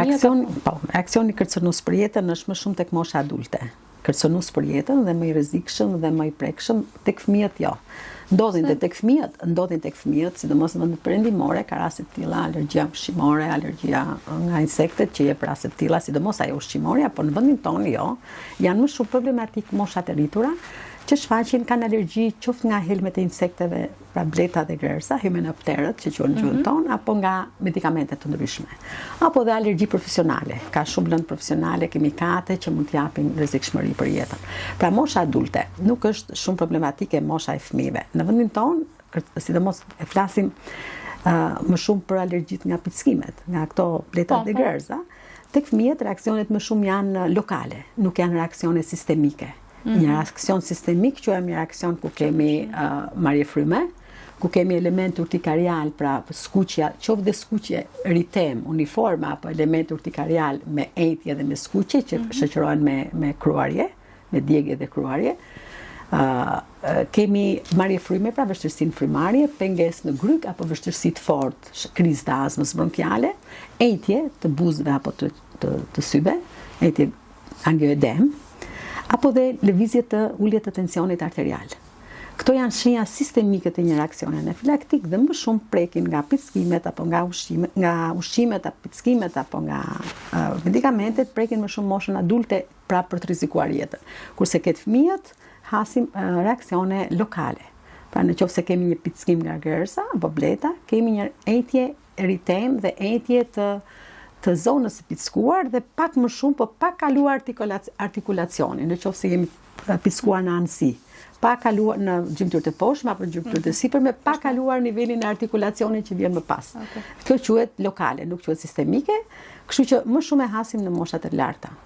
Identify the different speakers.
Speaker 1: Reaksion, po, reaksioni kërcënues për jetën është më shumë tek mosha adulte. Kërcënues për jetën dhe më i rrezikshëm dhe më i prekshëm tek fëmijët jo. Ndodhin dhe tek fëmijët, ndodhin tek fëmijët, sidomos në vendet perëndimore, ka raste të tilla, alergjia ushqimore, alergjia nga insektet që jep raste të tilla, sidomos ajo ushqimore, apo në vendin tonë jo. Janë më shumë problematik moshat e rritura që shfaqin kanë alergji qoftë nga helmet e insekteve, pra bleta dhe grerëza, himenopterët që quhen në gjuhën tonë, apo nga medikamente të ndryshme. Apo dhe alergji profesionale. Ka shumë lëndë profesionale, kimikate që mund të japin rrezikshmëri për jetën. Pra mosha adulte nuk është shumë problematike mosha e fëmijëve. Në vendin tonë, sidomos e flasim më shumë për alergjitë nga pickimet, nga këto bleta dhe grerëza, tek fëmijët reaksionet më shumë janë lokale, nuk janë reaksione sistemike. Një reaksion sistemik quajmë një reaksion ku kemi marrje fryme, ku kemi element urtikarial, pra skuqja, qoftë dhe skuqje eritemë, uniforme, apo element urtikarial me enjtje dhe me skuqje që shoqërohen me kruarje, me djegje dhe kruarje. Kemi marrje fryme, pra vështirësi në frymarrje, pengesë në gryk apo vështirësi të fortë, krizë të azmës bronkiale, enjtje të buzëve apo të syve, enjtje angioedem, apo dhe lëvizje të ulje të tensionit arterial. Këto janë shenja sistemike të një reaksioni anafilaktik dhe më shumë prekin nga pickimet apo nga ushqimet, nga ushqimet apo pickimet apo nga medikamentet, prekin më shumë moshën adulte, pra për të rrezikuar jetën. Kurse ket fëmijët hasim reaksione lokale. Pra në qoftë se kemi një pickim nga grerëza apo bleta, kemi një enjtje eritemë dhe enjtje të zonës së pickuar dhe pak më shumë, po pa kaluar artikulacionin, në qoftë se jemi pickuar në anësi, pa kaluar në gjymtyrë të poshtme apo gjymtyrë të sipërme, pa kaluar nivelin e artikulacionit që vjen më pas. Kjo quhet lokale, nuk quhet sistemike, kështu që më shumë e hasim në moshat e larta.